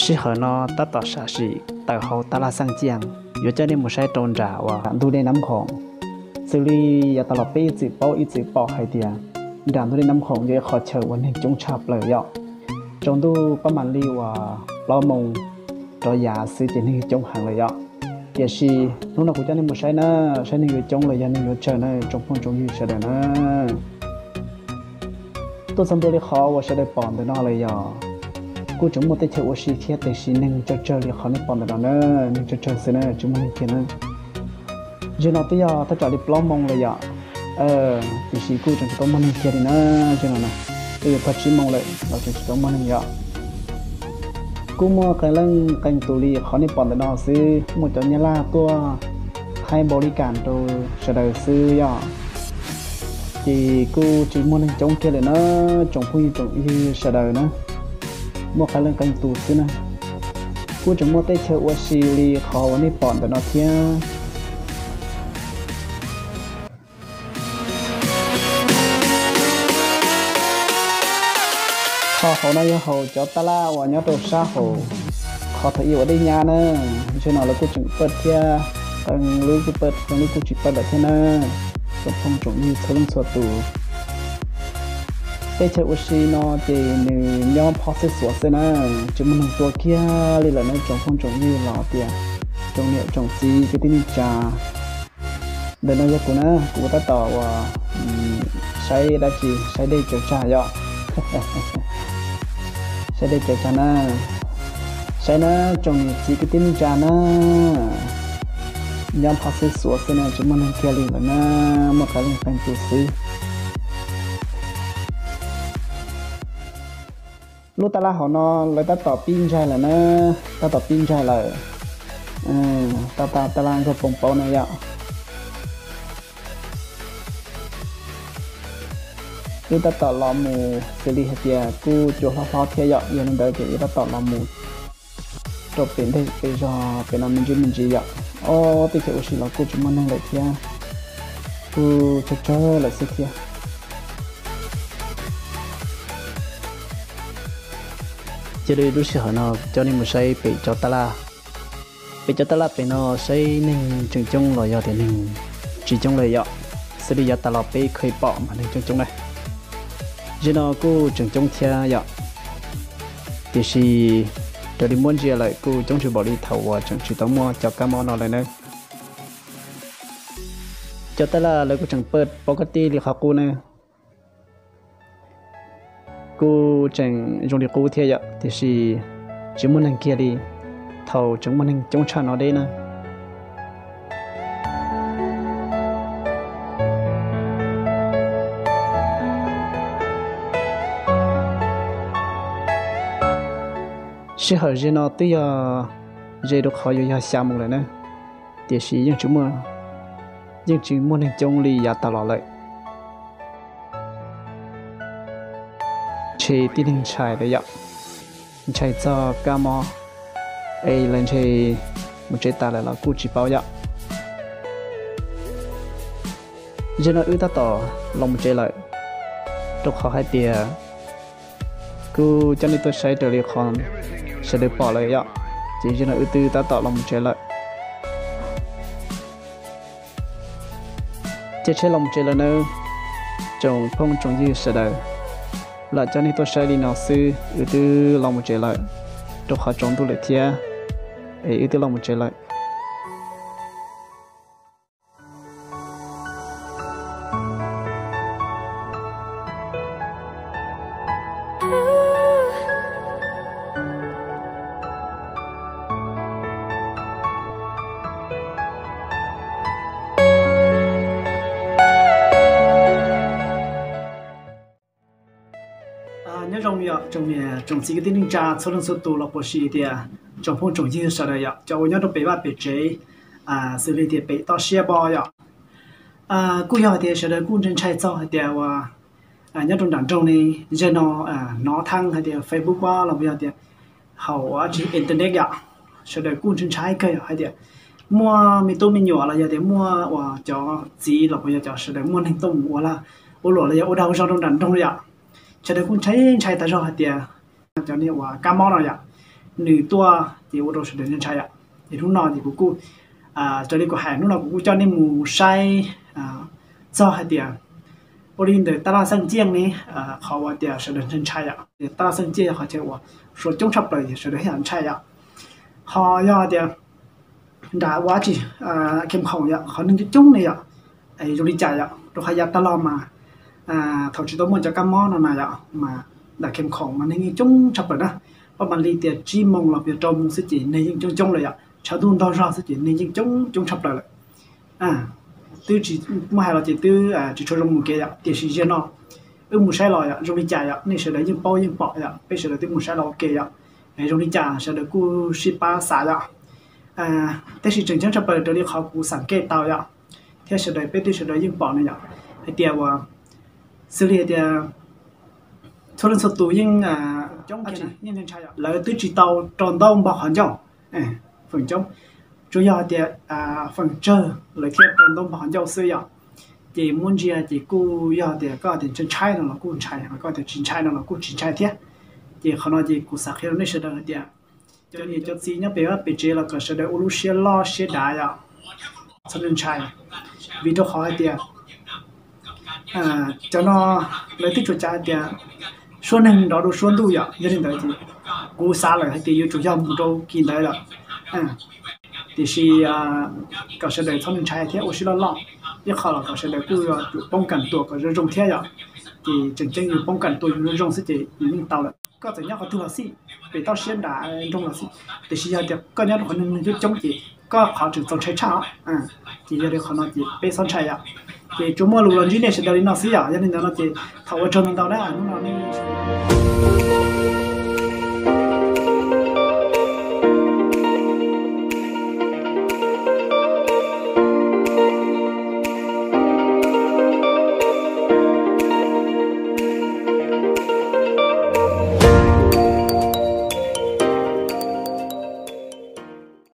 Sij hawm no tab tom sam sim tawm hauv tab laj xaj ciaj, yuav coj nej mus saib rau nram uas ntug dej Nab Khoom. Xws li yav tas los peb ib txwm paub ib txwm pom hais tias nram ntug dej Nab Khoom yog ib qhov chaw uas neeg coob tshaj plaws yom. Tsaus ntuj pab mam li uas plaub moos rov yav xwb ces neeg coob heev lawm yom. Tiam sis hnub no kuv coj nej mus saib na, saib neeg yuav coob los yog neeg yuav tsawg na tsoom phooj tsoom ywg sawv daws na. Tuaj txog ntua li qhov uas sawv daws pom ntawm no lawm yog kuj tseem muaj teb chaws ua si thiab, tiam sis neeg tsawg tsawg li qhov nej pom ntawm no na, neeg tsawg tsawg xwb na, tsis muaj neeg kiag na. Zaum no twb yog thaj tsam li plaub moos lawm yom, tiam sis kuj tseem tsis tau muaj neeg kiag li na. Zaum no na twb yuav txog tsib moos lawm los tseem tsis tau muaj neeg yom. Kuj muaj qee leej qee tus li qhov nej pom ntawm no xwb, muaj cov Nyab Laj tuaj thaij npaum li cas rau sawv daws xwb yom. Ces kuj tsis muaj neeg coob kiag lawm na, tsoom phooj ywg tsoom ywg sawv daws na, muaj qee leej qee tus xwb na. Kuj tseem muaj teb chaws ua si li qhov uas nej pom ntawm no thiab. Qhov hauv no yog hauv cov taj laj uas nyob rau sab hauv qhov thaum ub uas dej nyab na. Zaum no lawv kuj tseem pawj thiab, qee lub kuj pawj, qee lub kuj tsis pawj lawm thiab na. Tsoom phooj tsoom ywg txhua leej txhua tus, teb chaws ua si no ces nws nyob phob xwb xuav xwb na, tsis muaj neeg tuaj kiag li lawm na tsoom phooj tsoom ywg los tias tsoom niam tsoom txiv kwv tij neej tsa. Ntawm no yog kuv na, kuv tab tom uas saib dab tsi, saib dej cawv tsag yom. Saib dej cawv tsag na, saib na tsoom niam txiv kwv tij neej tsa na, nyob phob xwb xuav xwb na, tsis muaj neeg kiag li lawm na, muaj qee leej qee tus xwb. Lub taj laj hauv no lawv tab tom pib ntsaig lawm na, tab tom pib ntsaig lawm. Taj, taj laj nkauj poo paub na yom. Wb tab tom los mus xws li hais tias kuj cua hlob hlob thiab yom, yog li ntawd ces wb tab tom los mus rau pem ntej pem zog pem no me ntsis me ntsis yom. Ob teb chaws ua si los kuj tsis muaj neeg lawm thiab, kuj tsawg tsawg lawm xwb thiab. Cia li lub sij hawm no coj nej mus saib pem cov taj laj. Pem cov taj laj pem no saib neeg tseem coob los yog tias neeg tsis coob li yom. Xws li yav tas los peb kheev pom mas neeg coob coob na. Zaum no kuj tseem coob thiab yom, tiam sis raws li muab ntsia lawm kuj coob tsis npaum li thaum uas tseem tsis tau muaj cov kab mob no lawm na. Cov taj laj lawv kuj tseem pawj paub kab tij li qhov qub na. Kuj tseem zoo li qub thiab yom, tiam sis tsis muaj neeg kiag li thaum tseem muaj neeg coob tshaj no deb na. Sij hawm ze no twb yog ze rau qhov yuav yog xya moos lawm na, tiam sis yeej tsis muaj, yeej tsis muaj neeg coob li yav tas los lawm. Ntshe tib neeg ntshai lawm yom, ntshai txog kab mob es lawv ntshe mus tsev tas lawm los kuj tsis paub yom. Zaum no wb tab tom los mus tsev lawm, rau qhov hais tias kuj coj nej tuaj saib raws li qhov sawv daws pom lawm yom, ces zaum no wb twb tab tom los mus tsev lawm. Ces tsheb los mus tsev lawm nawb, tsoom phooj tsoom ywg sawv daws. Lam coj nej tuaj saib li no xwb, wb twb los mus tsev lawm, rau qhov tsaus ntuj lawm thiab, es wb twb los mus tsev lawm. Nyob zoo yom, tsoom niam tsoom txiv kwv tij neej tsa txhua leej txhua tus los puas sis tias tsoom phooj tsoom ywg sawv daws yom, cov uas nyob rau pem vaj pem tsev, xws li tias pem toj siab npo yom. Kuj yog hais tias sawv daws kuj ntshai ntshai txog hais tias uas nyob rau nram nroog ne, zaum no hnov thaij hais tias Facebook los yog tias hauv tsis internet yom, sawv daws kuj ntshai ntshai kawg yom, hais tias muaj me tub me nyuam los yog tias muaj uas cov txiv los puas yog cov sawv daws muaj neeg tuaj mus ua lag ua luam los yog ua dag ua zog rau nram nroog yom. Sawv daws kuj ntshai ntshai tas zog hais tias cov niag uas kab mob no yom, nws tuaj ces ua rau sawv daws ntshai yom. Ces hnub no ces kuv kuj, raws li kuv hais hnub no kuv kuj coj nej mus saib txog hais tias ua li ntawm tab laj xeej ciaj ne, qhov uas tias sawv daws ntshai ntshai yom, tab laj xeej ciaj yog qhov chaw uas suav coob tshaj plaws sawv daws yam ntshai yom. Ho yog tias nram ua tsi khem khoom yom, qhov neeg coob coob ne yom, zoo li cas yom, rau qhov yav tag los mas thaum tsis tau muaj cov kab mob no na yom, mas nram khem khoom mas neeg yeej coob tshaj plaws na. Pab mam li tias tsib moos los yog rau moos xwb ces neeg yeej coob coob lawm yom, tshav ntuj ntog zog xwb ces neeg yeej coob coob tshaj plaws lawm. Twb tsis muaj hais los ces twb tsis tshua zoo mus kev yom, tiam sis ziag no wb mus saib los yom, zoo li cas yom, nej sawv daws yeej paub yeej pom yom, peb sawv daws twb mus saib los ua ke yom. Zoo li cas sawv daws kuj sib pab xav yom. Tab sis tseem ceeb tshaj plaws raws li qhov kuv xam kej tau yom, thiab sawv daws peb twb sawv daws yeej pom no yom, hais tias uas xws li hais tias txhua leej txhua tus yeej coob, yeej ntshai yom, lawv twb tsis tau rau ntaub npog qhov ncauj. Feem coob tsuas yog hais tias feem tsawg lawv thiaj rau ntaub npog qhov ncauj xwb yom. Ces muab ntsia ces kuj yog tias koj tias ntshai ntshai no los kuj ntshai, ho koj tias tsis ntshai no los kuj tsis ntshai thiab. Ces qhov no ces kuv xav qhia rau nej sawv daws hais tias cov niam cov txiv nyob pem vaj pem tsev los kom sawv daws ua lub siab loj siab dav yom, txhob ntshai. Vim rau qhov hais tias cov no lawv twb tsuas cav hais tias suab neeg nrov dua suab ntuj yom, yog li ntawd ces kuv xav lawm hais tias yuav tsum yog mus rau kis ntawd lawm. Tiam sis kom sawv daws txhob ntshai thiab ua siab loj loj, ib qho los kom sawv daws kuj yuav tsum poob kas tuam kom zoo zoo thiab yom. Ces tseem ceeb yus poob kas tuam yus zoo zoo xwb ces yus yeej tau lawm. Koj txawm nyob qhov twg los xij, pem toj siab nram nroog los xij, tiam sis yog tias koj nyob rau qhov neeg coob coob ces koj qhov tseem txaus ntshai tshaj os. Ces yog li qhov no ces peb txhob ntshai yom. Ces tsuas muaj lus los ntsib nej sawv daws li no xwb yom. Yog li ntawd no ces thov ua tsaug ntau ntau na, hnub no nej